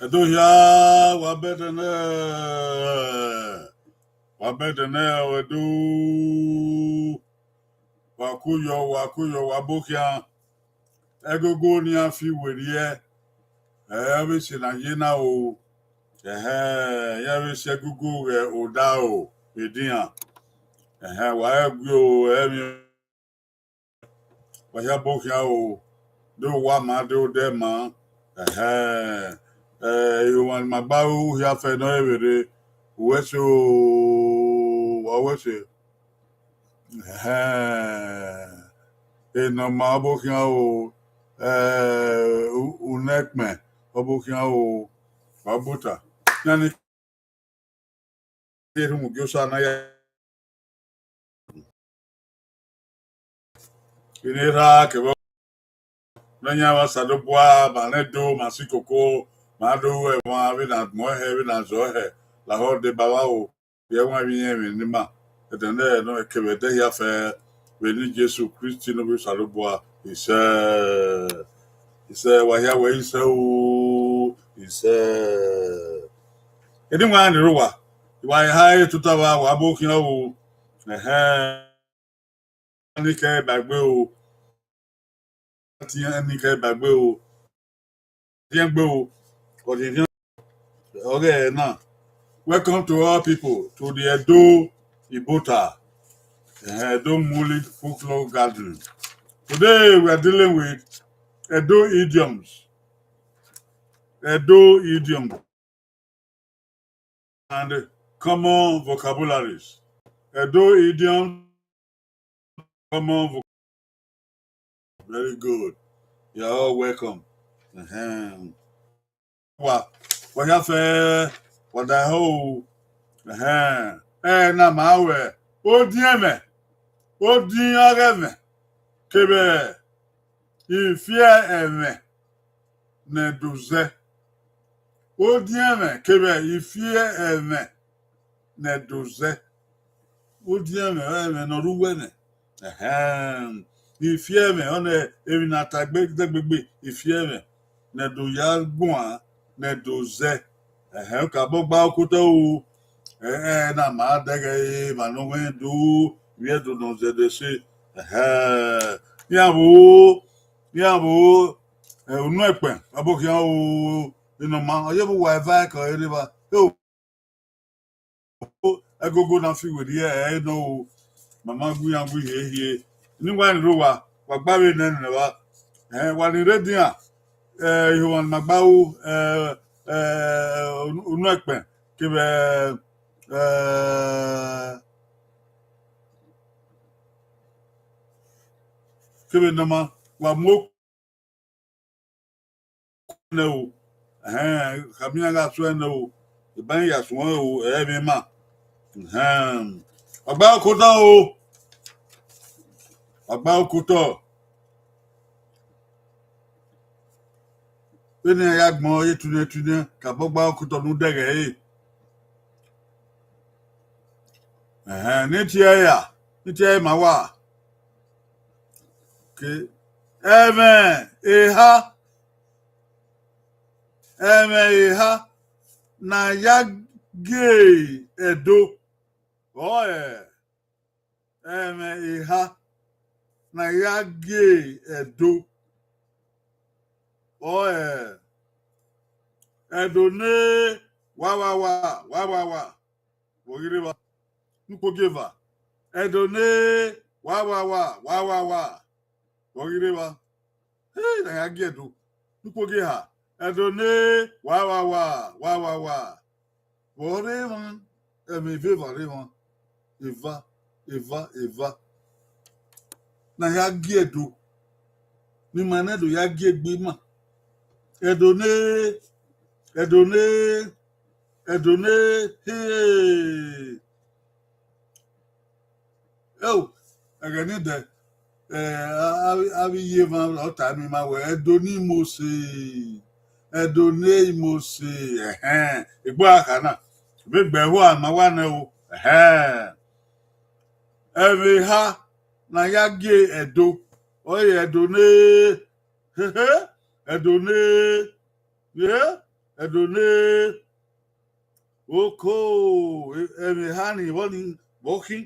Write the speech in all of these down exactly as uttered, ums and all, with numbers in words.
Ẹdo hia, wa bẹdẹ nẹ, wa bẹdẹ nẹ, Ẹdo. Wa ku yọ, wa ku yọ, wa bo khian. Ẹgogo ne iran fi werriẹ, ẹ vbe sẹ ne a ye na o. Ẹhẹn, iran vbe sẹ ẹgogo ghẹ odaro vbe edian. Ẹhẹn, wa rẹn gue o, ẹ vbe wa hia bo khian o, de owa ma, de odẹ ma. Ẹhẹn, eh, ihomwa ne ima gba ru hia fẹ ne ọ re vbe rre, uwẹ ẹse o, wa uwẹ ẹse. Ẹhẹn, enọ ma, ọ bo khian o, eh, u-, unẹkpẹn, ọ bo khian o, wa bota. Iran ni erhunmwu gie Osa na ya. Ine erha kevbe ne iran vbe Osanobua, ma rẹn do, ma si koko, ma do ru ẹmwẹ vbene a gbẹn hẹ, vbene a zẹ hẹ, lahọ deba vbe aro, vbe ẹwaẹn vbe irẹn emwi ne ima, ẹdẹ ne ọ kevbe ẹdẹ hia fẹ, vbe eni Jesu Kristi ne ovbi Osanobua, isẹ, isẹ, wa hia wẹ isẹ o, isẹ. Eni wa ni rre owa, wa eha re tota vba, wa bo khian o, ẹhẹn. Ni kẹ ba gbe o. Ti ni kẹ ba gbe o. Diẹn gbe o. Ọ diẹn diẹn. Ọghe na. Welcome to all people to the Edo Ibota, eh, Edo Muli Folklore Gathering. Today we are dealing with Edo idioms. Edo idiom and common vocabularies. Edo idiom, common vocabularies. Very good. You are all welcome. Ẹhẹn. Wa, wa ya fẹ, wa da ho. Ẹhẹn. Ẹ na ma wẹ, odiẹmwẹ, odiẹn ọghe ẹmwẹ, kevbe ifiẹ ẹmwẹ ne Ẹdo zẹ. Odiẹmwẹ kevbe ifiẹ ẹmwẹ ne Ẹdo zẹ. Odiẹmwẹ ọre ẹmwẹ ne ọ rre uwu ẹmwẹ. Ẹhẹn. Ifiẹ ẹmwẹ, ọnii emwi ne a ta egbe dẹgbegbe, ifiẹ ẹmwẹ ne Ẹdo ya guan, ne Ẹdo zẹ. Ẹhẹn, okabọ gba okotọ o. Ẹ, ẹ na ma dẹghe emwa ne ọ wẹ do vbe Ẹdo ne ọ zẹ Ẹdo ẹse. Ẹhẹn. Iran vbo, iran vbo, ẹ, unu ẹkpẹn, abo khian o, enọ ma, ọ ye vbe uwa eva ẹkẹ ọre rre evba. Eo, ẹgogo na fi werriẹ, ẹ, nọ o, ma ma gu iran gu hie hie. Eni wa ni rre owa, wa gba vbe nẹ nẹ vba. Ẹ, wa ni rre edian, ẹ, ihomwa ne ima gba ru, ẹ, ẹ, unu ẹkpẹn, kevbe, ẹ, kevbe ne ọ ma, wa mu nẹ o. Ẹhẹn, khama iran gha suẹn nẹ o. Eba iran ya suẹn o, ẹ i mwẹ ima. Ẹhẹn. Wa gba okotọ o. Wa gba okotọ. Vbene iran ya gbẹn ọre tuinẹ tuinẹ, kabọ gba okotọ ne u dẹghe ẹre. Ẹhẹn, ne tie ẹre ra, ne tie ẹre ma wa. Okay. Ẹmwẹ eha, ẹmwẹ eha ne a ya gie Ẹdo. Ọe, ẹmwẹ eha ne a ya gie Ẹdo. Ọe, Ẹdo ne wa wa wa, wa wa wa. Vbe ọ ghi rre evba? Ne ukpogieva. Ẹdo ne wa wa wa, wa wa wa. Vbe ọ ghi rre evba? Hey, na ya gie Ẹdo. Ne ukpogieva. Ẹdo ne wa wa wa, wa wa wa. Vbe ọ rre emwa, ẹmwẹ eva eva rre emwa. Eva, eva, eva. Ne a ya gie Ẹdo. Ne ima ne Ẹdo ya gie egbe ima. Ẹdo ne, Ẹdo ne, Ẹdo ne, hey. Eo, ẹghẹ ni dẹ, eh, a, a, avbe iye emwa ọ ta emi ma wẹ, Ẹdo ne Imose, Ẹdo ne Imose, ẹhẹn, egbe a kha na, vbe egbe ẹvbo a ma wa nẹ o, ẹhẹn. Ẹmwẹ eha ne a ya gie Ẹdo. Ọre Ẹdo ne, hehe, Ẹdo ne, ye, Ẹdo ne. Oko, e-, ẹmwẹ eha ni vbọ ni vbọ khin.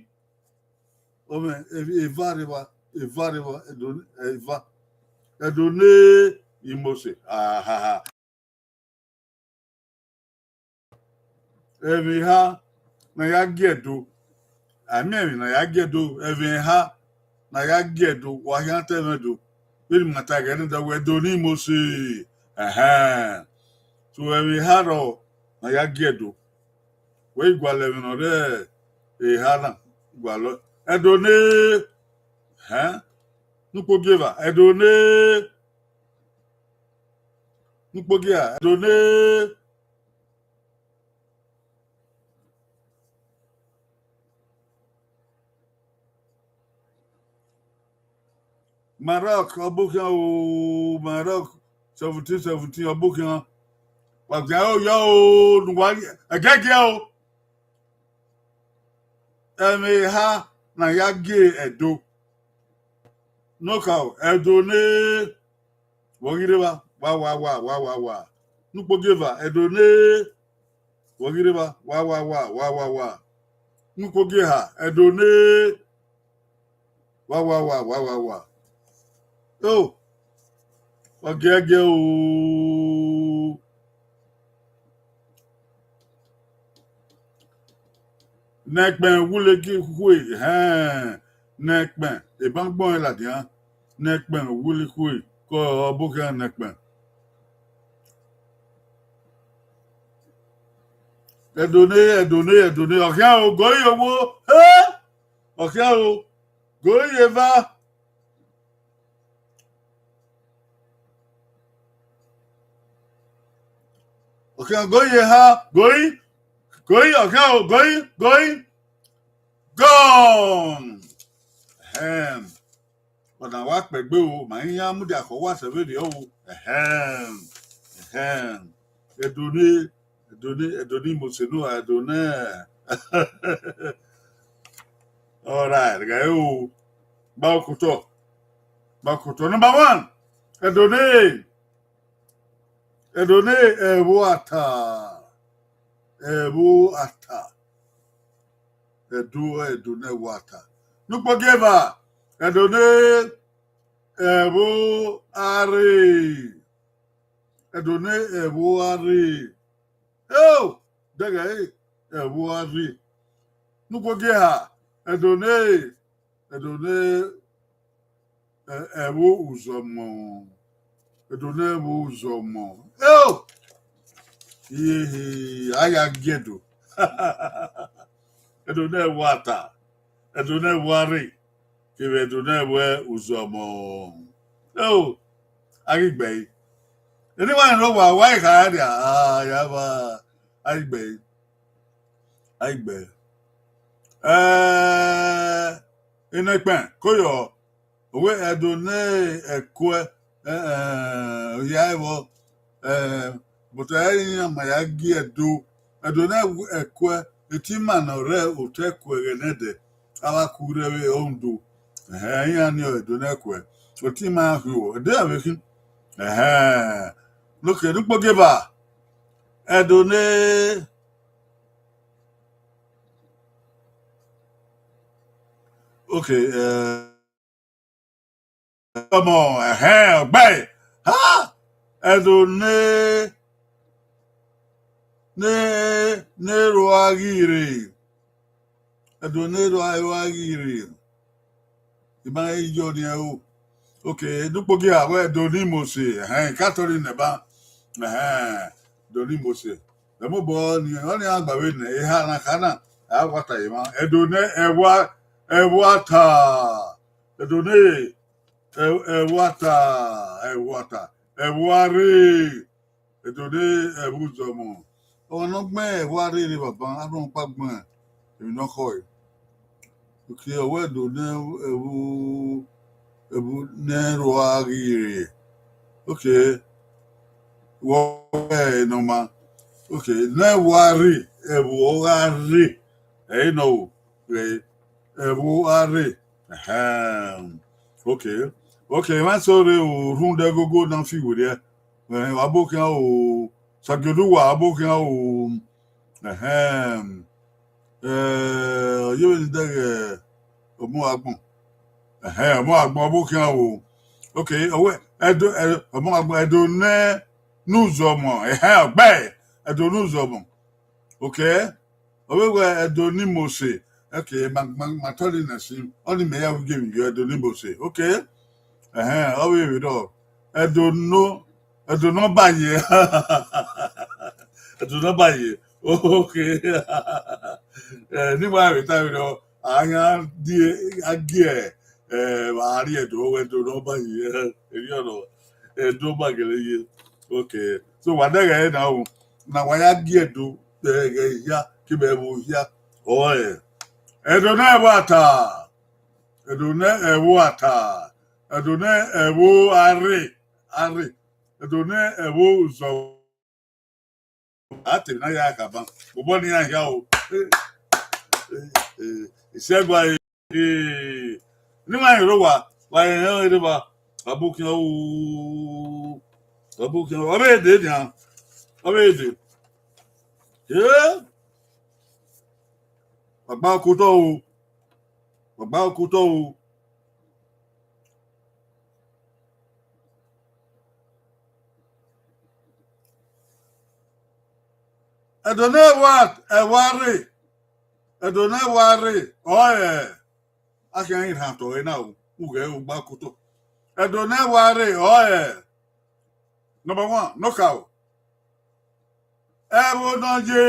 Ọmọ, e-, eva rre evba, eva rre evba, Ẹdo ne, eva. Ẹdo ne Imose, ahaha. Ẹmwẹ eha ne a ya gie Ẹdo. A miẹn emwi ne a ya gie Ẹdo, ẹmwẹ eha ne a ya gie Ẹdo, wa khian ta ẹmwẹ Ẹdo. Vbene ima ta ẹghẹ nọ, da wẹ Ẹdo ne Imose. Ẹhẹn. So, ẹmwẹ eha rrọọ ne a ya gie Ẹdo. Wẹ i gualọ ẹmwẹ ne ọ rre eha na, gualọ. Ẹdo ne, hẹn, ne ukpogieva, Ẹdo ne, ne ukpogieva, Ẹdo ne. Maroc, ọ bu khian o, Maroc, seventeen seventeen, ọ bu khian. Wa gia o, ya o, ne uwa ẹgẹgiẹ o. Ẹmwẹ eha ne a ya gie Ẹdo. Nọkhọ, Ẹdo ne, vbọ ghi rre evba, wa, wa, wa, wa, wa, wa. Ne ukpogieva, Ẹdo ne, vbọ ghi rre evba, wa, wa, wa, wa, wa, wa. Ne ukpogieva, Ẹdo ne, wa, wa, wa, wa, wa, wa. O, wa giẹgiẹ o. Ne ẹkpẹn wule ki khue, hẹn, ne ẹkpẹn, eban gbọnrẹn ladian, ne ẹkpẹn wule khue, ke ọ bu khian ne ẹkpẹn. Ẹdo ne, Ẹdo ne, Ẹdo ne, ọ khian o, goi ye owo, he! Ọ khian o, goi ye eva. Ọ khian goi ye eha, goi, goi, ọ khian o, goi, goi. Gone. Ẹhẹn. Ọna wa kpẹgbe o, ma iran mudia khọ wa sẹ vberriọ o. Ẹhẹn. Ẹhẹn. Ẹdo ne, Ẹdo ne, Ẹdo ne Imose ne uwa, Ẹdo ne. All right, guys, o. Gba okotọ. Gba okotọ. Number one, Ẹdo ne. Ẹdo ne ẹvbo ata. Ẹvbo ata. Ẹdo, Ẹdo ne ẹvbo ata. Ne ukpogieva, Ẹdo ne ẹvbo arre. Ẹdo ne ẹvbo arre. Eo, dẹghẹ ẹre, ẹvbo arre. Ne ukpogieva, Ẹdo ne, Ẹdo ne, ẹ-, ẹvbo uzọmọ. Ẹdo ne ẹvbo uzọmọ. Eo! Iyehe, a ya gie Ẹdo. Ẹdo ne ẹvbo ata. Ẹdo ne ẹvbo arre. Kevbe Ẹdo ne ẹvbo uzọmọ. Eo! A ghi gbe ẹre. Eni wa rẹn ne owa, wa i kha dia, a, ya va, a ghi gbe ẹre. A ghi gbe ẹre. Ẹ, inẹkpẹn, ko yọ, ọ wẹ Ẹdo ne ẹkuẹ, ẹ, ẹ, ọ hia vbọ, ẹ, but ẹ i iran ma ya gie Ẹdo, Ẹdo ne ẹkuẹ, etima ne ọ rre otọ ẹkuẹ ẹghẹ nẹdẹ, a wa ku rre vbe Ondo. Ẹhẹn, iran ni ọ Ẹdo ne ẹkuẹ, etima khian, Ẹdo vbe khin. Ẹhẹn, okay, ne ukpogieva, Ẹdo ne, okay, ẹ, ọmọ, ẹhẹn, ọgbae, ha, Ẹdo ne, ne, ne erha ghi rre. Ẹdo ne erha, erha ghi rre. I ma he yọ nian o. Okay, ne ukpogieva wẹ Ẹdo ne Imose, ẹhẹn, I ka tọrọ nẹ ba. Ẹhẹn, Ẹdo ne Imose. Ẹ mobọ ni, ọnii a gba vbe nẹ, eha na kha na, a wa ta ye emwa. Ẹdo ne ẹvbo a-, ẹvbo ata. Ẹdo ne ẹ-, ẹvbo ata, ẹvbo ata, ẹvbo arre. Ẹdo ne ẹvbo uzọmọ. Ọmwa ne ọ gbẹn ẹvbo arre rre baba, a rhọkpa gbẹn emwi ne ọ khọe. Okay, ọ wẹ Ẹdo ne ẹvbo, ẹvbo ne erha ghi rre. Okay. Wẹ nọ ma. Okay, ne ẹvbo arre, ẹvbo gha rre. Ẹ i nọ o, ẹ, ẹvbo arre. Ẹhẹn. Okay. Okay, emwa eso rre o, rhunmwuda ẹgogo na fi werriẹ. Eh, wa bọ khian o, Sagioduwa, wa bọ khian o. Ẹhẹn. Eh, ọ ye vbene I dẹghe, ọmọ agbọn. Ẹhẹn, ọmọ agbọn, wa bọ khian o. Okay, ọwẹ, Ẹdo, Ẹdo, ọmọ agbọn, Ẹdo ne, ne uzọmọ. Ẹhẹn, ọgbẹe, Ẹdo ne uzọmọ. Okay. Ọ vbe wẹ Ẹdo ne Mose. Okay, ma, ma, ma tọrọ na sin, ọnii mẹ ya ru game yo, Ẹdo ne Mose. Okay. Ẹhẹn, ọ vbe vbe rọ. Ẹdo no, Ẹdo ne ọ ba ye. Ẹdo ne ọ ba ye. Okay. Eh, ne wa vbe ta vbe rọ, a yan die, a gie, eh, vbe a rrie Ẹdo, wẹ Ẹdo ne ọ ba ye. Erriọ nọ, Ẹdo ba gele ye. Okay. So, wa dẹghe ẹre na o, na wa ya gie Ẹdo, eh, ẹghẹ hia, kevbe ẹvbo hia. Ọe, Ẹdo ne ẹvbo ata, Ẹdo ne ẹvbo ata, Ẹdo ne ẹvbo arre, arre, Ẹdo ne ẹvbo uzọ. A te na ya khama, obọ ne iran hia o. Eh, eh, eh, Isẹgua, eh, eh, ne ima rẹn rre owa, wa rẹn rẹn rre owa, wa bọ khian o, wa bọ khian o, ọ vbe dee nian, ọ vbe dee. Eh, wa gba okotọ o, wa gba okotọ o. Ẹdo ne ẹvbo, ẹvbo arre, Ẹdo ne ẹvbo arre, ọe, a khian rhan otọ ẹre na o, ughẹ u gba okotọ. Ẹdo ne ẹvbo arre, ọe, number one, knockout. Ẹvbo ne ọ ye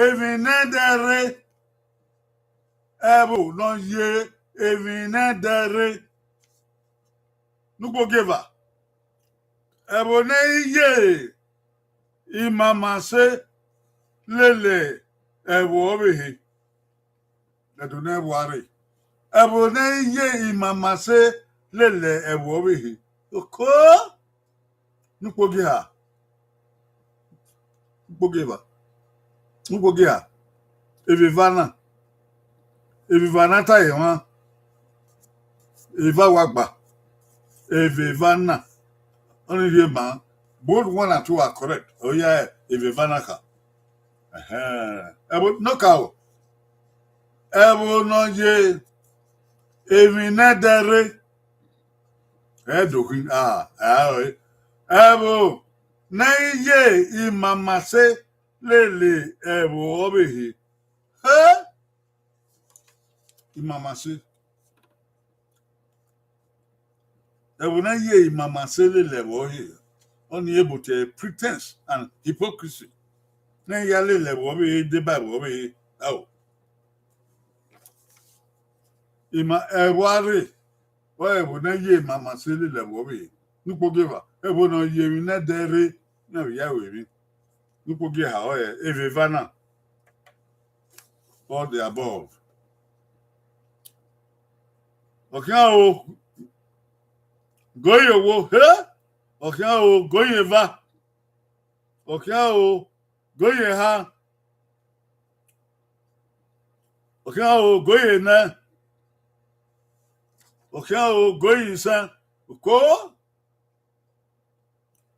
emwi ne ẹdẹ rre, ẹvbo ne ọ ye emwi ne ẹdẹ rre. Ne ukpogieva, ẹvbo ne ẹ i ye imamase lele ẹvbo ọvbehe. Ẹdo ne ẹvbo arre, ẹvbo ne ẹ i ye imamase lele ẹvbo ọvbehe. Oko, ne ukpogieva, ukpogieva, ukpogieva, evbevba na, evbevba na ta ye emwa, eva wa gba, evbevba na, ọnii rhie ma, both one and two are correct. Ọ ya evbevba na kha. Ẹhẹn. Ẹvbo ne ọ ka o. Ẹvbo ne ọ ye emwi ne ẹdẹ rre. Ẹ do khin, a, a, ẹvbo ne ẹ i ye imamase lele ẹvbo ọvbehe. He? Imamase. Ẹvbo ne ẹ i ye imamase lele ẹvbo ọvbehe, ọnii ebo te pretense and hypocrisy. Ne ẹ ya lele ẹvbo ọvbehe deba ẹvbo ọvbehe, ao. Ima, ẹvbo arre, ọ ẹvbo ne ẹ i ye imamase lele ẹvbo ọvbehe. Ne ukpogieva, ẹvbo ne ọ ye emwi ne ẹdẹ rre, na vbe ya ru emwi. Ne ukpogieva, ọ ẹ, evbevba na. All the above. Ọ khian o, goyin owo, he? Ọ khian o, goyin eva. Ọ khian o, goyin eha. Ọ khian o, goyin enẹ. Ọ khian o, goyin isẹn. Oko.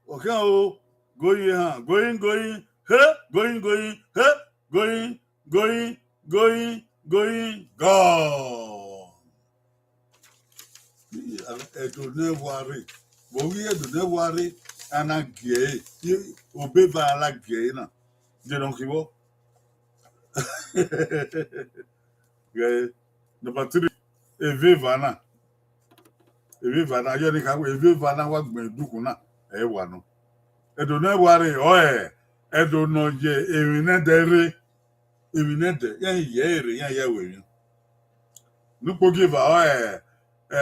Ọ khian o, goyin eha, goyin, goyin, he, goyin, goyin, he, goyin, goyin, goyin, goyin, gone. Ẹdo ne ẹvbo arre, vbe ọ ghi Ẹdo ne ẹvbo arre, a na gie ẹre, obeva a na gie ẹre na, de nọ khin vbọ? Ghẹ, number three, evbevba na. Evbevba na, yọ ne I kha wẹ, evbevba na wa gbẹn idukhun na, ẹ wa nọ. Ẹdo ne ẹvbo arre, ọ ẹ, Ẹdo ne ọ ye emwi ne ẹdẹ rre, emwi ne ẹdẹ, iran ye ẹre, iran ya ru emwi. Ne ukpogieva, ọ ẹ, ẹ,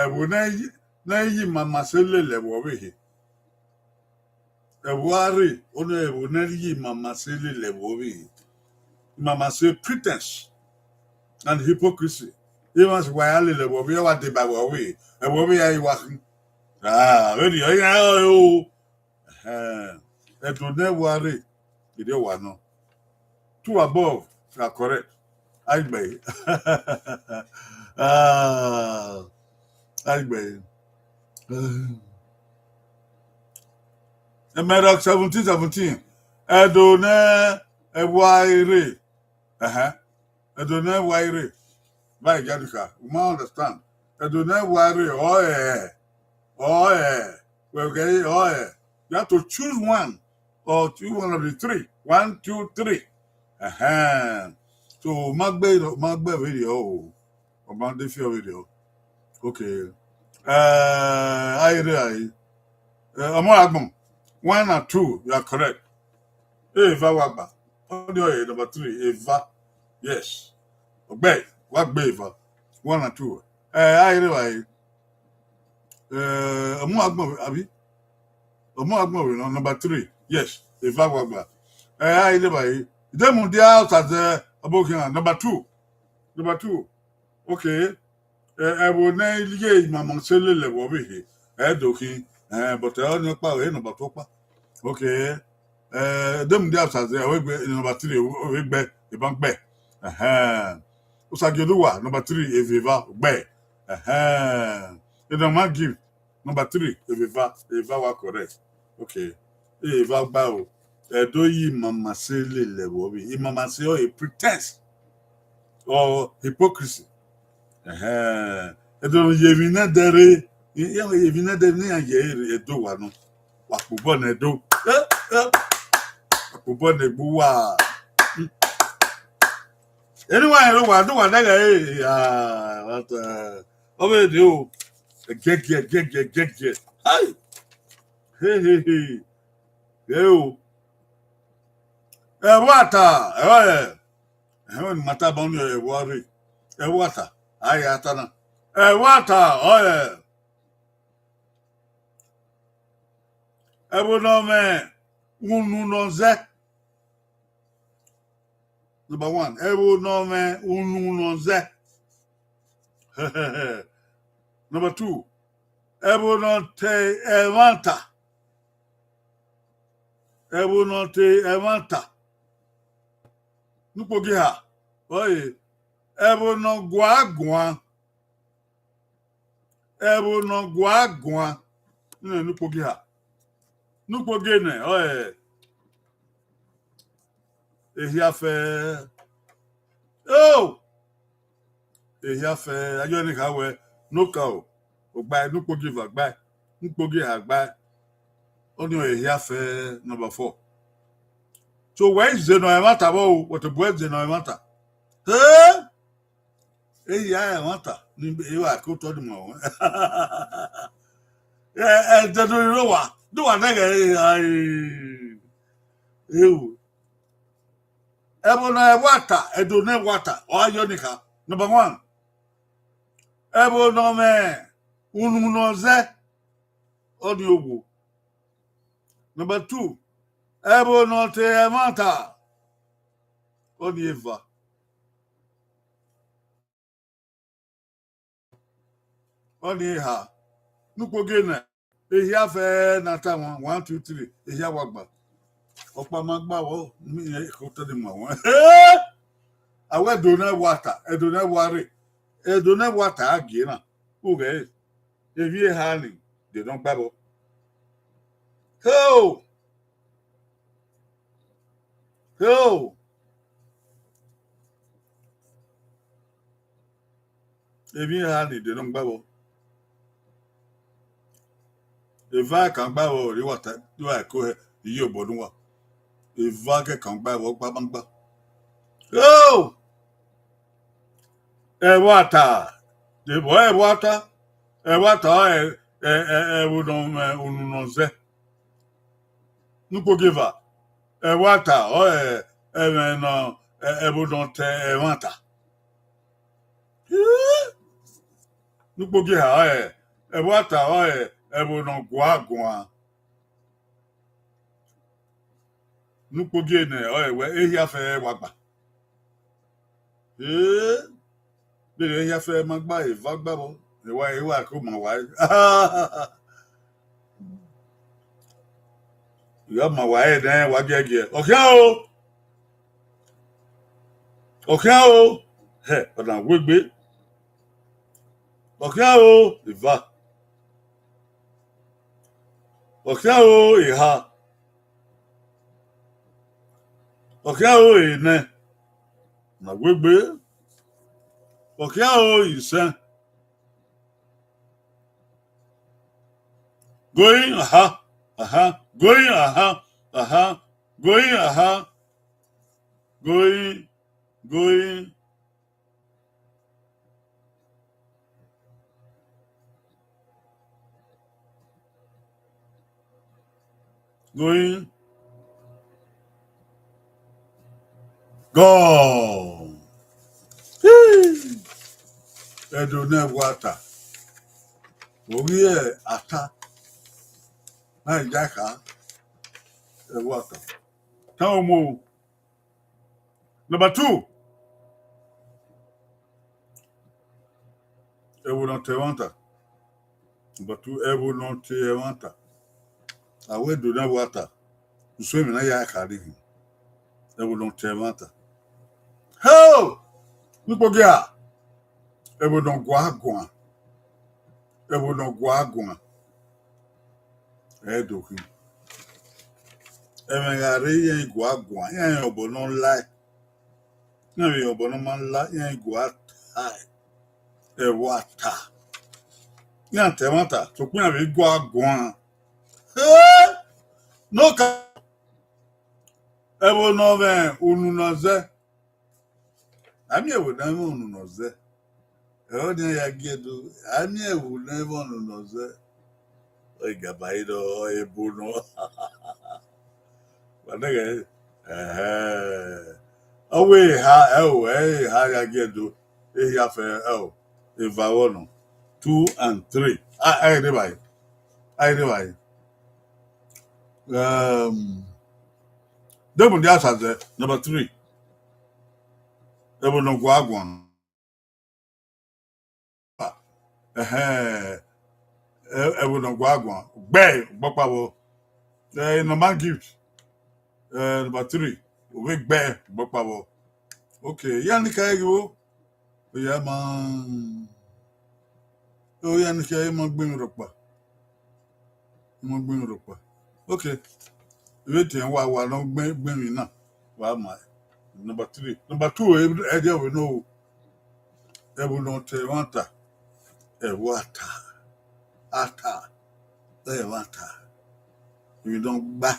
ẹvbo ne ẹ i ye, ne ẹ i ye imamase lele ẹvbo ọvbehe. Ẹvbo arre, ọnii ẹvbo ne ẹ i ye imamase lele ẹvbo ọvbehe. Imamase, pretense and hypocrisy. Emwa si wa ya lele ẹvbo ọvbehe, wa deba ẹvbo ọvbehe, ẹvbo ọvbehe ya i wa khin. Ah, vbene ọ ya o. Ẹhẹn. Ẹdo ne ẹvbo arre, erriọ wa nọ. Two above are correct. Aigbe. Ah, agbẹ. Ẹmẹrọk seventeen seventeen. Ẹdo ne ẹwa rre. Ẹhẹn. Ẹdo ne ẹwa rre. Ba Ijanikha, u ma understand. Ẹdo ne ẹwa rre, ọ ẹ, ọ ẹ, wẹ ghẹ ọ ẹ. You have to choose one or two, one of the three. One, two, three. Ẹhẹn. So, ma gbe, ma gbe video o. Ọ ma de fi video. Okay. Eh, aire ai. Eh, ọmọ agbọn. One and two, you are correct. Eva wa gba. Ọni ọre number three, eva. Yes. Ọgbẹ, wa gbe eva. One and two. Eh, aire ai. Eh, ọmọ agbọn, abi? Ọmọ agbọn vbe nọ, number three. Yes, eva wa gba. Eh, aire ai. Demudia Osaze Ọbokhian, number two. Number two. Okay. Eh, ẹvbo ne I rhie imama sẹ lele vbe ọvbehe, ẹ do khin, eh, but ọni ọkpa ọre number two ọkpa. Okay. Eh, Demudia Osaze, ọ vbe gbe number three, ọ vbe gbe, eban gbe. Ẹhẹn. Osagie Oduwa, number three, Eveva, gbe. Ẹhẹn. Enọma Gift, number three, Eveva, Eva wa correct. Okay. Eva gba o. Ẹdo yi imama sẹ lele vbe ọvbehe. Imama sẹ ọre pretense or hypocrisy. Ẹhẹn. Ẹdo ye emwi ne ẹdẹ rre, ye emwi ne ẹdẹ ne iran ye Ẹdo wa nọ. Wa kpobọ ne Ẹdo. Eh, eh. Wa kpobọ ne egbe uwa. Eni wa rẹn wa do wa dẹghẹ, eh, ah, what, eh, ọ vbe rre o. Ẹgẹgiẹ, ẹgẹgiẹ, ẹgẹgiẹ. Ai. He, he, he. Ẹ o. Ẹvbo ata, ẹ, ẹ, ẹmwẹ ne ima tama ọnii, ẹvbo arre. Ẹvbo ata, a ya ta na. Ẹvbo ata, ọ ẹ. Ẹvbo ne ọ mwẹ unu ne ọ zẹ. Number one, ẹvbo ne ọ mwẹ unu ne ọ zẹ. Number two, ẹvbo ne ọ te ẹmwata. Ẹvbo ne ọ te ẹmwata. Ne ukpogiha, ọre ẹvbo ne ọ gua guan. Ẹvbo ne ọ gua guan. Nene ne ukpogiha. Ne ukpogie nẹ, ọre ehia fẹ. Oh! Ehia fẹ, ayọ ne kha wẹ, ne okaro, ogbae, ne ukpogie eva gbae, ne ukpogie eha gbae. Ọnii ọre ehia fẹ number four. So wẹ i zẹ ne ọ ẹmwata vbọ o, wẹ tobọ ẹzẹ ne ọ ẹmwata. He! Ehia ẹmwata, ne evba ke otọ ni ma wẹ. Ẹ, ẹ, ẹdẹ do rre owa, do wa nẹghẹ, ai, ewu. Ẹvbo ne ẹvbo ata, Ẹdo ne ẹvbo ata, ọ gha yọ ni kha. Number one, ẹvbo ne ọ mwẹ unu ne ọ zẹ, ọnii owo. Number two, ẹvbo ne ọ te ẹmwata, ọnii eva. Ọnii eha. Ne ukpogie nẹ, ehia fẹ ne a ta wan, one, two, three, ehia wa gba. Ọkpa ma gba vbọ, ne irẹn khotọ ni ma wan. A wẹ Ẹdo ne ẹvbo ata, Ẹdo ne ẹvbo arre, Ẹdo ne ẹvbo ata a gie na. Ughẹ, emwi eha ni de ne ọ gba vbọ. Heo! Heo! Emwi eha ni de ne ọ gba vbọ. Eva kan gba vbọ, rhie wa ta, rhie wa ko hẹ, iye obọ ne uwa. Eva kẹkan gba vbọ, ọkpa ma gba. Heo! Ẹvbo ata, de vbọ ẹvbo ata, ẹvbo ata ọre, ẹ, ẹ, ẹvbo ne ọ mwẹ unu ne ọ zẹ. Ne ukpogie eva, ẹvbo ata ọre, ẹmwẹ ne ọ, ẹ, ẹvbo ne ọ te ẹmwata. Ne ukpogie eha ọre, ẹvbo ata ọre, ẹvbo ne ọ gua guan. Ne ukpogie nẹ, ọre wẹ ehia fẹ wa gba. Ee, vbene ehia fẹ ma gba, eva gba vbọ, ewa, ewa ke ma wa. Ighẹ ma wa ẹre nẹ, wa giẹgiẹ. Ọ khian o. Ọ khian o. Hẹ, ọ na wegbe. Ọkhia ro eva. Ọkhia ro eha. Ọkhia ro enẹ. Na wegbe. Ọkhia ro isẹn. Going, aha, aha, going, aha, aha, going, aha, going, going, going, gone. Ẹdo ne ẹvbo ata. Ovbi ata. Na ja kha. Ẹvbo ata. Tan omo. Number two. Ẹvbo ne ọ te ẹmwata. But ẹvbo ne ọ te ẹmwata. A wẹ do na wa ta. Usun emwi na ya kha rre hin. Ẹvbo ne ọ te ẹmwata. Hell! Nikpogia. Ẹvbo ne ọ gua guan. Ẹvbo ne ọ gua guan. Ẹ do khin. Ẹmwẹ gha rre iran gua guan, iran rẹn obọ ne ọ lae. Iran rẹn obọ ne ọ ma la, iran gua tae. Ẹvbo ata. Iran ta ẹmwata, sokpan iran vbe gua guan. He! No ka. Ẹvbo ne ọ mwẹ unu ne ọ zẹ. A miẹn ẹvbo ne ọ mwẹ unu ne ọ zẹ. Ẹre ọnii ya gie do. A miẹn ẹvbo ne ọ mwẹ unu ne ọ zẹ. Ọ gaba iro ebo nọ. Wa nẹghẹ, ẹhẹ. Ọ wẹ eha, ẹo, ẹ eha ya gie do. Ehia fẹ, ẹo, eva vbọ nọ. Two and three. A, a i rre evbare. A i rre evbare. Um, deghẹ mudia sa zẹ, number three. Ẹvbo ne ọ gua guan. Ẹhẹn. Ẹ-, ẹvbo ne ọ gua guan. Gbe, gbọkpa vbọ. Eh, number gift. Eh, number three. Ovbe gbe, gbọkpa vbọ. Okay, iran ni ka ghi vbo. Oya ma, oya ni ka ma gbe emwi rhọkpa. Ma gbe emwi rhọkpa. Okay. Vbe te wa, wa nọ gbe, gbe emwi na. Wa ma. Number three. Number two, ẹ, ẹ dia vbe no. Ẹvbo ne ọ te ẹmwata. Ẹvbo ata. Ata. Ẹmwata. Emwi ne ọ gba.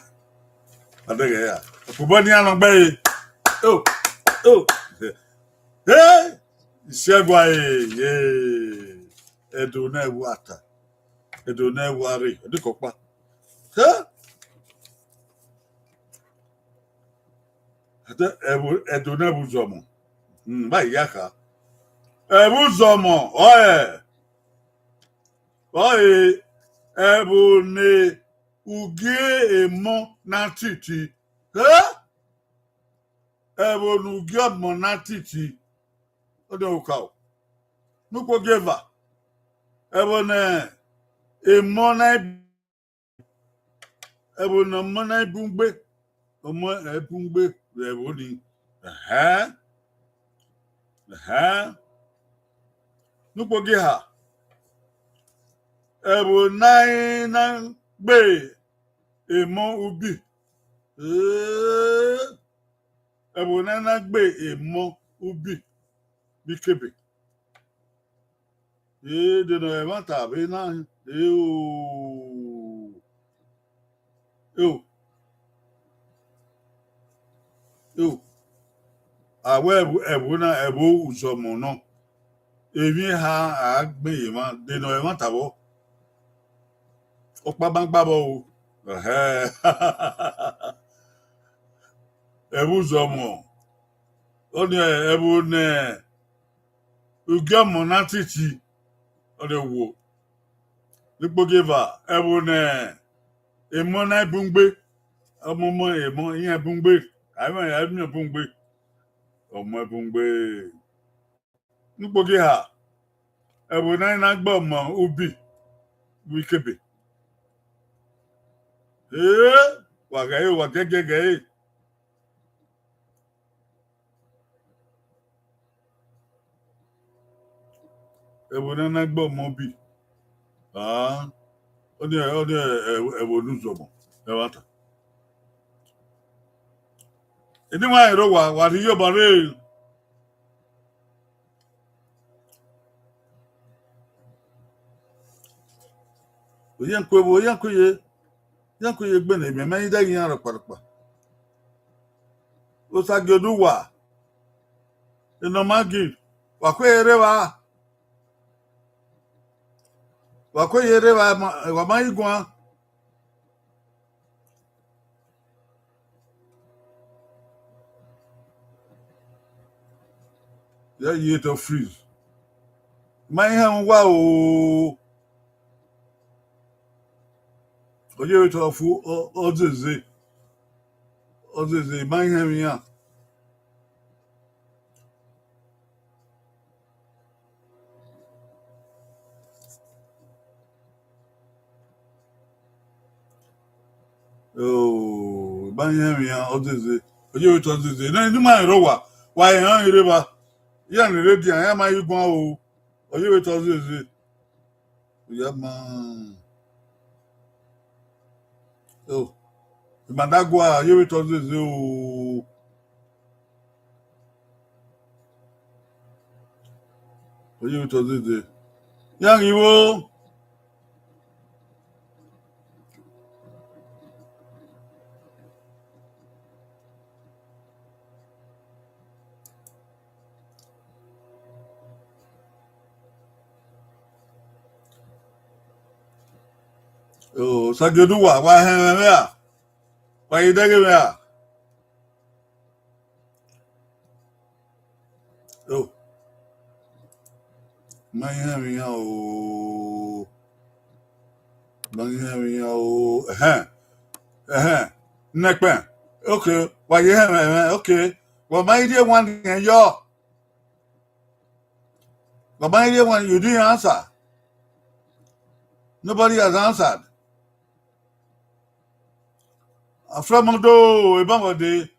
Adẹghẹ ya. Okpobọ ne iran nọ gbe ẹre. Oh, oh. Hey! Isiẹgua, eh, yeah. Ẹdo ne ẹvbo ata. Ẹdo ne ẹvbo arre. Ẹdekọkpa. Huh? Ẹdo, ẹvbo, ẹdo ne ẹvbo uzọmọ. Hmm, vba iya kha. Ẹvbo uzọmọ, ọe. Ọe, ẹvbo ne ugie emọ na titi. Huh? Ẹvbo ne ugie ọmọ na titi. Ọ dẹ okaro. Nukpo gieva. Ẹvbo ne emọ na, ẹvbo ne ọmọ na bun gbe. Ọmọ ẹ bun gbe vbe ẹvbo ni. Ẹhẹn. Ẹhẹn. Nukpo gieha. Ẹvbo ne a i na gbe emọ ubi. Ee. Ẹvbo ne a i na gbe emọ ubi vbe ikebe. Ee, de ne ẹmwata vbe na, eo. Eo. Eo. A wẹ ẹvbo, ẹvbo na, ẹvbo uzọmọ nọ. Emwi eha a gbe ye emwa, de ne ẹmwata vbọ. Ọkpa ma gba vbọ o. Ẹhẹ. Ẹvbo uzọmọ. Ọnii ẹvbo ne ugie ọmọ na titi, ọ de wo. Nukpo gieva, ẹvbo ne emọ na bun gbe, ọmọ ọmọ emọ iran bun gbe, a i mwẹ, a i mwẹ bun gbe, ọmọ bun gbe. Nukpo gieha, ẹvbo ne a i na gbe ọmọ ubi vbe ikebe. Ee, wa ghẹ ẹre, wa gẹgẹgẹ ẹre. Ẹvbo ne a na gbe ọmọ bi. Ah, ọni, ọni ẹvbo ne uzọmọ ẹmwata. Eni wa rẹn rre owa, wa rhie iyobọ rre. Oyankue vbe Oyankue ye, Oyankue ye egbe ne emwi ma i dẹghe iran rọkpa rọkpa. Osagie Oduwa, enọ ma gi, wa kue ye rre evba, wa kue ye rre evba, wa ma i guan. Ya ye tọ freeze. Ma i họn uwa o. Ọ ye vbe tọ fu ọ zeze. Ọ zeze, ma i họn iran. Oh, ba yan emwi iran, ọ zeze. Ọ ye vbe tọ zeze. Ne, ne ima rẹn rre owa, wa rẹn iran rre evba. Iran ni rre edian, iran ma ye guan o. Ọ ye vbe tọ zeze. Ọ ya ma. Oh, ima da gua, ọ ye vbe tọ zeze o. Ọ ye vbe tọ zeze. Iran ghi vbo. Oh, Sagiodu wa, wa hẹn mwẹ a? Wa ye dẹghe mwẹ a? Oh. Ma hẹn mwẹ iran o. Ma hẹn mwẹ iran o. Ẹhẹn. Ẹhẹn. Nẹkpẹn. Okay. Wa ye hẹn mwẹ, okay. Wa ma i rhie wan nian yọ. Wa ma i rhie wan, you didn't answer. Nobody has answered. Afrọmọdo, ebanbọ de,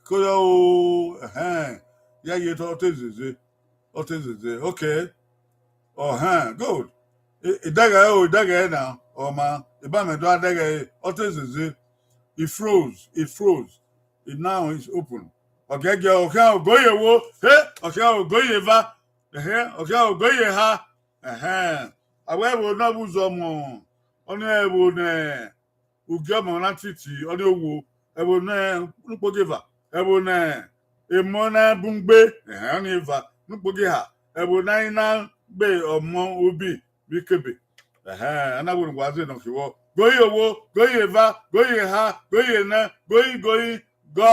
ko yọ o, ẹhẹn, ya ye tọ, ọ te zeze, ọ te zeze, okay. Ọhẹn, good. I, I dẹghẹ o, I dẹghẹ na, ọ ma, I ba mẹ do a dẹghẹ, ọ te zeze. He froze, he froze. He now is open. Ọ gẹgẹ, ọ khian ogo ye wo, he, ọ khian ogo ye eva, ẹhẹn, ọ khian ogo ye eha, ẹhẹn. Avbe ẹvbo ne ọ vbe uzọmọ, ọnii ẹvbo ne ugie ọmọ na titi, ọnii owo, ẹvbo ne ukpogieva, ẹvbo ne emọ na bun gbe, ẹhẹn, ọnii eva, ne ukpogieha, ẹvbo ne a i na gbe ọmọ ubi vbe ikebe. Ẹhẹn, a na wẹ ne uwa zẹ ne ọ khin vbọ. Go ye owo, go ye eva, go ye eha, go ye enẹ, go ye, go ye, go!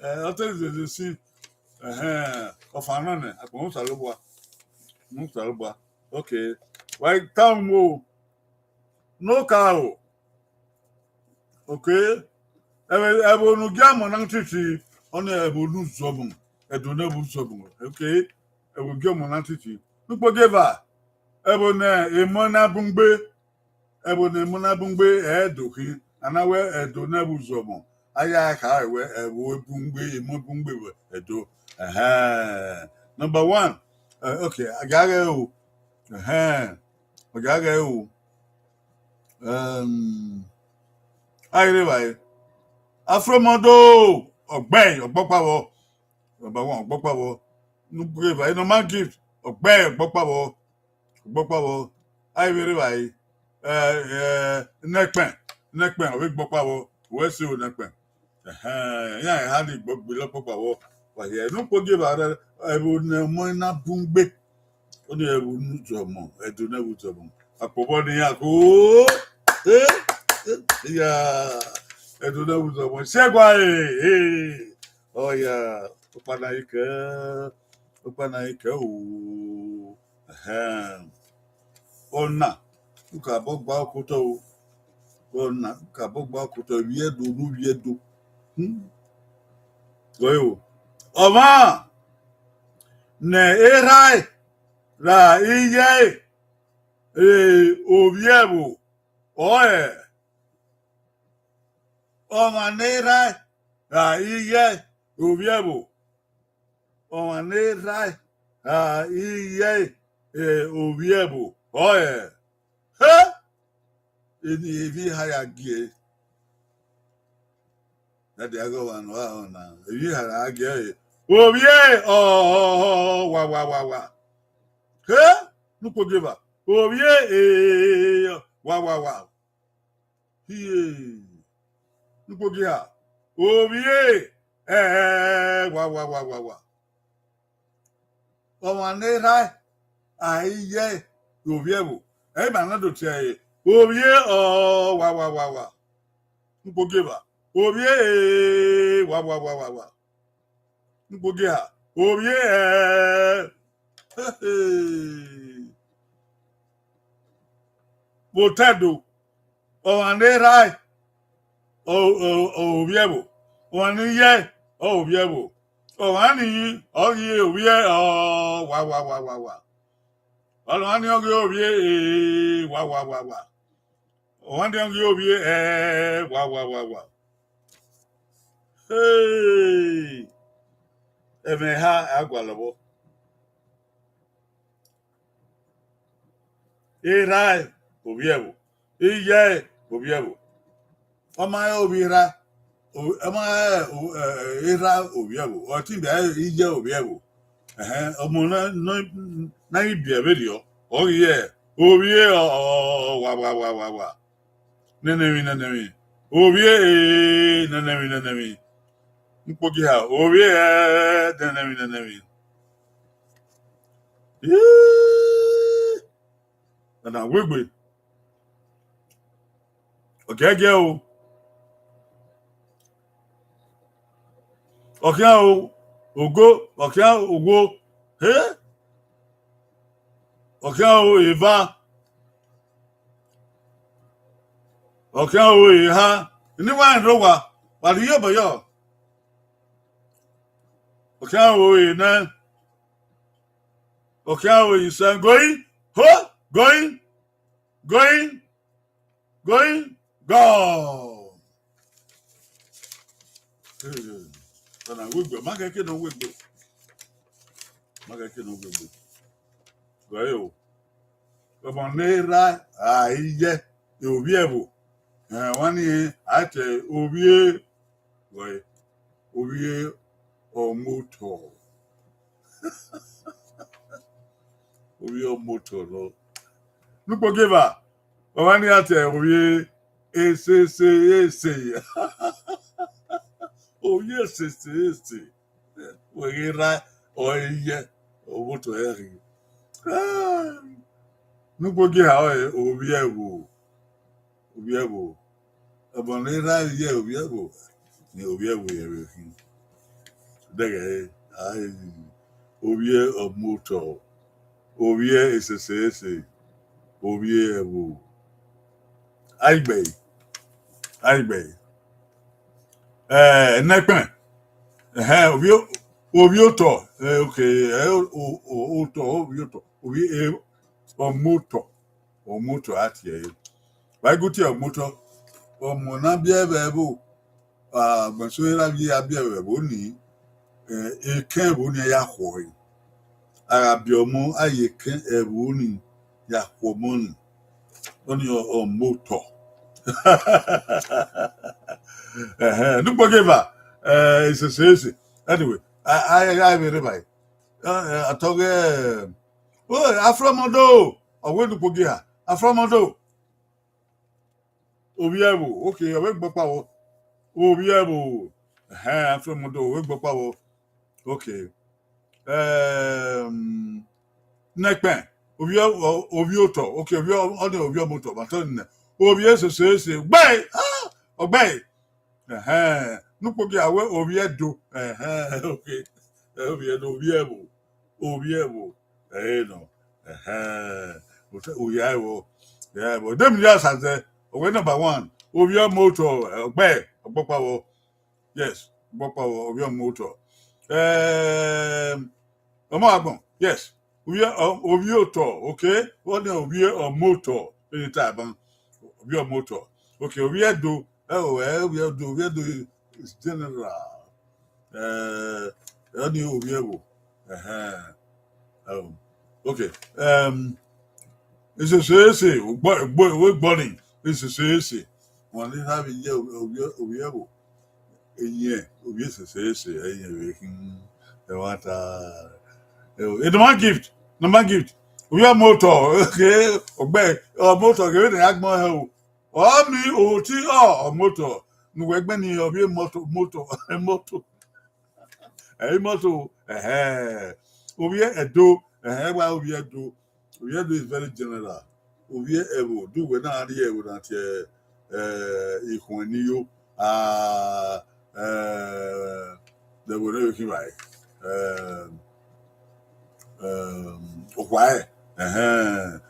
Eh, ọ te zeze si. Ẹhẹn, ọfan nọ nẹ, akpọ mu Osanobua. Mu Osanobua. Okay. Wa i ta umo. No ka o. Okay. Ẹvbo, ẹvbo ne ugie ọmọ na titi, ọnii ẹvbo ne uzọmọ, ẹdo ne ẹvbo uzọmọ. Okay. Ẹvbo ugie ọmọ na titi. Ne ukpogieva, ẹvbo ne emọ na bun gbe, ẹvbo ne emọ na bun gbe, ẹdo khin, a na wẹ ẹdo ne ẹvbo uzọmọ. A ya kha wẹ ẹvbo bun gbe, emọ bun gbe vbe ẹdo. Ẹhẹn. Number one. Eh, okay, a gha ghẹ o. Ẹhẹn. A gha ghẹ o. Um, a i rre evbare. Afrọmọdo, ọgbẹe, ọgbọkpa vbọ. Number one, ọgbọkpa vbọ. Ne ukpogieva, enọ ma gift, ọgbẹe, ọgbọkpa vbọ. Ọgbọkpa vbọ. A i vbe rre evbare. Eh, eh, nẹkpẹn, nẹkpẹn, ọ vbe gbọkpa vbọ. Wẹ se o nẹkpẹn. Ẹhẹn, iran eha ni gbe lọkpọkpa vbọ. Wa hiẹ, ne ukpogieva rre, ẹvbo ne ọmọ na bun gbe. Ọnii ẹvbo ne uzọmọ, ẹdo ne ẹvbo uzọmọ. Akpọ vbọ ne iran ko. Eh, eh, ya, ẹdo ne ẹvbo uzọmọ. Siẹgua, eh, eh. Ọ ya, ọkpa na i kẹ, ọkpa na i kẹ o. Ẹhẹn. Ọna, u ka bọ gba okotọ o. Ọna, u ka bọ gba okotọ, ivbi Ẹdo ne uvbi Ẹdo. Hmm. Gọe o. Ọmwa ne erha ẹre ra iye ẹre, eh, ovbi ẹvbo, ọe, ọmwa ne erha ẹre ra iye ẹre, ovbi ẹvbo, ọmwa ne erha ẹre a, iye, eh, ovbi ẹvbo, ọe. He! Eni evbi eha ya gie. Dade, aghọmwa ne ọ na, evbi eha ya gie ẹre. Ovbi e, ọ, wa, wa, wa, wa. He! Ne ukpogieva. Ovbi e, e, wa, wa, wa. Hie. Ne ukpogieva. Ovbi e, ẹ, wa, wa, wa, wa, wa. Ọmwa ne erha, a i ye ovbi ẹvbo. Ẹ i ma na do tie ẹre. Ovbi e, ọ, wa, wa, wa, wa. Ne ukpogieva. Ovbi e, e, wa, wa, wa, wa, wa. Ne ukpogieva. Ovbi e, ẹ. Vbe otọ Ẹdo, ọmwa ne erha, ọ, ọ, ọ, ovbi ẹvbo. Ọmwa ne iye, ọ, ovbi ẹvbo. Ọmwa ni, ọ ghi ovbi e, ọ, wa, wa, wa, wa, wa. Ọmwa ni ọ ghi ovbi e, e, wa, wa, wa, wa. Ọmwa ni ọ ghi ovbi e, ẹ, wa, wa, wa, wa. Hey! Ẹmwẹ eha a gualọ vbọ. Erha, ovbi ẹvbo. Iye, ovbi ẹvbo. Ọ ma rẹn ovbi erha, o-, ọ ma rẹn o-, ẹ, erha ovbi ẹvbo. Ọ te bẹghe iye ovbi ẹvbo. Ẹhẹn, ọmọ na, na, na i biẹ vberriọ, ọ ghi re ovbi e, ọ, ọ, ọ, wa, wa, wa, wa, wa. Nene emwi, nene emwi. Ovbi e, e, nene emwi, nene emwi. Ukpogieva, ovbi e, ẹ, nene emwi, nene emwi. Ii, ọna wegbe. Ọ giẹgiẹ o. Ọ khian o, ogo, ọ khian owo. He? Ọ khian o, eva. Ọ khian o, eha. Eni wa rẹn rre owa, wa rhie iyobọ yọ. Ọ khian o, enẹ. Ọ khian o, isẹn. Going, ho, going, going, going, gone. Ọna wegbe, ma khẹke ne ọ wegbe. Ma khẹke ne ọ wegbe. Gọe o. Ọmọ ne erha, a i ye, ovbi ẹvbo. Ẹ, ọmwa ni, a te ovbi e, gọe, ovbi e ọmotọ. Ovbi ọmotọ nọ. Ne ukpogieva, ọmwa ni a te ovbi e esese ese. Ovbi e esese ese. Wẹ ghe erha, ọ i ye, ọmotọ ẹre khin. Ah, ne ukpogieva ọre ovbi ẹvbo. Ovbi ẹvbo. Ọmọ ne erha ye ovbi ẹvbo, ne ovbi ẹvbo ye vbe khin. Dẹghẹ, a, ovbi ọmotọ, ovbi esese ese, ovbi ẹvbo. Aigbe, aigbe. Eh, nẹkpẹn. Ẹhẹn, ovbi o-, ovbi otọ, eh, okay, eh, o-, o-, o-, otọ, ovbi otọ, ovbi e-, ọmotọ. Ọmotọ a tie ẹre. Wa i gu tie ọmotọ. Ọmọ ne a biẹ vbe ẹvbo, agbọn eso erha vbe a biẹ vbe ẹvbo ni, eh, ekẹn ẹvbo ni ya khuọe. A gha biẹ ọmọ, a ye ekẹn ẹvbo ni ya khuọ ọmọ ni. Ọni ọ-, ọmotọ. Ẹhẹn, ne ukpogieva, eh, esese ese. Anyway, a, a, a, a vbe rre evbare. Eh, eh, a tọghe, eh, o, Afrọmọdo, ọ wẹ ne ukpogieva, Afrọmọdo. Ovbi ẹvbo, okay, ọ vbe gbe ọkpa vbọ. Ovbi ẹvbo, ẹhẹn, Afrọmọdo, ọ vbe gbe ọkpa vbọ. Okay. Ehm, nẹkpẹn, ovbi ọ-, ọ-, ovbi otọ, okay, ovbi ọ-, ọni ovbi ọmotọ, ma tọ nẹ. Ovbi esese ese, gbe, ah, ọ gbe. Ẹhẹn, ne ukpogieva wẹ ovbi Ẹdo. Ẹhẹn, okay. Ovbi Ẹdo, ovbi ẹvbo. Ovbi ẹvbo. Ẹre nọ. Ẹhẹn. Oya ẹvbo. Oya ẹvbo. Dem ya sa zẹ. Ọ wẹ number one. Ovbi ọmotọ, ọ gbe, ọ gbe ọkpa vbọ. Yes, ọ gbe ọkpa vbọ, ovbi ọmotọ. Ehm, ọmọ agbọn, yes. Ovbi ọ-, ovbi otọ, okay? Ọni ovbi ọmotọ, eni ta ban. Ovbi ọmotọ. Okay, ovbi Ẹdo, ẹ o, ẹ, ovbi Ẹdo, ovbi Ẹdo is general. Eh, ọni ovbi ẹvbo. Ẹhẹn. Um, okay. Um, isese ese, ugbọ, ugbọ, ugbọ ni, isese ese. Wọn ni na vbe ye ovbi, ovbi ẹvbo. Eyẹn, ovbi isese ese, eyẹn vbe khin. Ẹmwata. Ẹo, e number gift, number gift. Ovbi ọmotọ, okay, ọgbẹ, ọmotọ, kevbe ne a gbọn hẹ o. Ọ mi oti ọ, ọmotọ. Ne uwẹ gbẹn ni ovbi mọto, moto, moto. Ẹ i mọto, ẹhẹ. Ovbi Ẹdo, ẹhẹ, wa ovbi Ẹdo. Ovbi Ẹdo is very general. Ovbi ẹvbo, do wẹ na rhie ẹvbo na tie, eh, ikhuẹn ni yo. Ah, eh, ẹvbo ne vbe khin vbe, eh, eh, okhuae, ẹhẹn.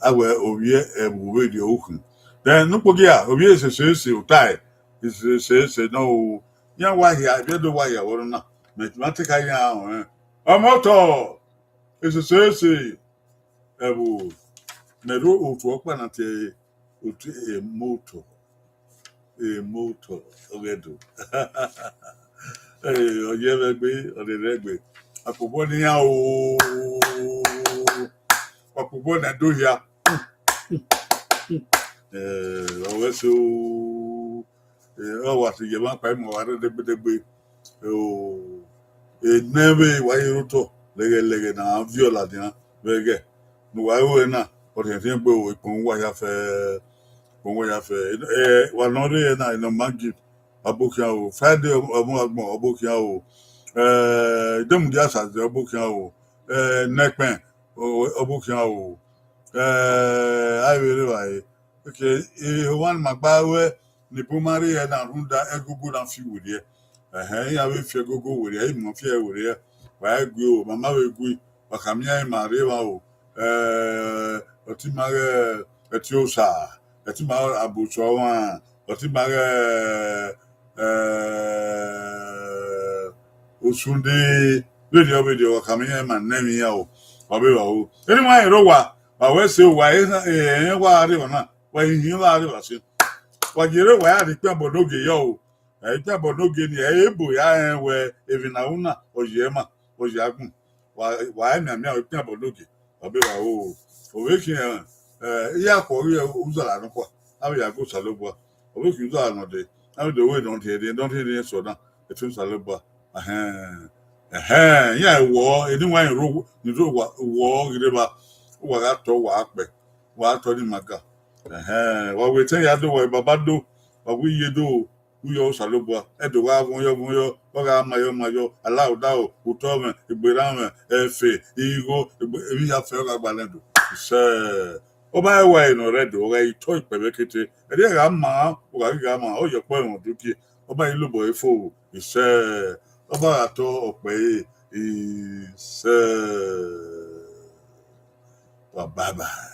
A wẹ ovbi ẹvbo vbe rhie ukhin. Then ne ukpogia, ovbi isese ese, otae, isese ese nọ o. Iran wa hia, ovbi Ẹdo wa hia vbe ọnọna. Mẹ ma te ka iran rẹn. Ọmotọ, isese ese, ẹvbo, mẹ rho otu ọkpa na tie otu emotọ, emotọ, ọghe Ẹdo. Eh, ọ ye mwẹ gbe, ọ rherhe gbe. Akpobọ ne iran o, akpobọ ne Ẹdo hia. Eh, ọ wẹ so, eh, ọ wa sẹ ye emwa kpa imẹ wa rre degbe degbe. O, enẹ vbe wa ye rre otọ lẹghẹ lẹghẹ ne a viọ ladian vbe ẹghẹ ne uwa ru ẹre na, ọ rhiẹnrhiẹn gbe o, ikpọnmwẹ uwa hia fẹ, ikpọnmwẹ uwa hia fẹ. Eh, wa nọ rre ẹre na, enọ ma gi, ọbo khian o, Friday ọmọ agbọn, ọbo khian o, eh, Idemudia Asaze, ọbo khian o, eh, Nẹkpẹn, o, ọbo khian o, eh, a i vbe rre evbare. Okay, eh, ohan ne ima gba ruẹ, ne Ibu ma rre ẹre na rhunmwuda ẹgogo na fi werriẹ. Ẹhẹn, iran vbe fi ẹgogo werriẹ, imọ fi ẹre werriẹ. Wa i gui o, ma ma vbe gui, wa khama iran ima rre emwa o. Eh, ọtẹn ima ghẹ Ẹtiosa, ọtẹn ima Abutu ọmwa, ọtẹn ima ghẹ, eh, Osunde, vberriọ vberriọ, wa khama iran ima ne ẹmwẹ iran o. Wa vbe vba o. Ene ima rẹn rre owa, wa wẹ sẹ owa, ẹrẹn wa rre emwa na, wa i hin wa rre evba sẹ. Wa ye rre, wa ya rhie ikpian bọ ne ogie yọ o. Ẹ, ikpian bọ ne ogie ni, ẹ i re ebo ya rẹn wẹ emwi ne a ru na, ọ ye ẹmwẹ, ọ ye agbọn. Wa, wa i mianmian ikpian bọ ne ogie, wa vbe vba o. Ọ vbe khian, eh, iran khuọghọ uzara nọkhua, a vbe ya gu Osanobua. Ọ vbe khian uzara nọ dee, a vbe do wẹ ne ọ rhiẹnrhiẹn, ne ọ rhiẹnrhiẹn sẹ ọna, ẹtin Osanobua. Ẹhẹn, ẹhẹn, iran wọ, eni wa rẹn rre, ni rre owa, wọ ghi rre evba, uwa gha tọ, wa kpẹ, wa tọ ni ima ga. Ẹhẹn, wa wẹ etẹn ya do, wa baba do, wa wẹ iye do, u yọ Osanobua, Ẹdo gha vọn yọ, vọn yọ, ọ gha ma yọ, ma yọ, alauda o, utọ mwẹ, egberra mwẹ, ẹfe, igho, egbe-, emwi hia fẹ ọ gha gba nẹ do. Isẹ, ọ ma rẹn wa ne ọ rre Ẹdo, ọ gha i tọ ikpẹvbe kete, ẹdẹ gha ma, ọ gha ghi gha ma, ọ ye ọkpọ ẹmwẹ udugie, ọ ma i lobọ ẹre fo, isẹ, ọ ma gha tọ ọkpẹ ẹre, isẹ. Wa bye bye.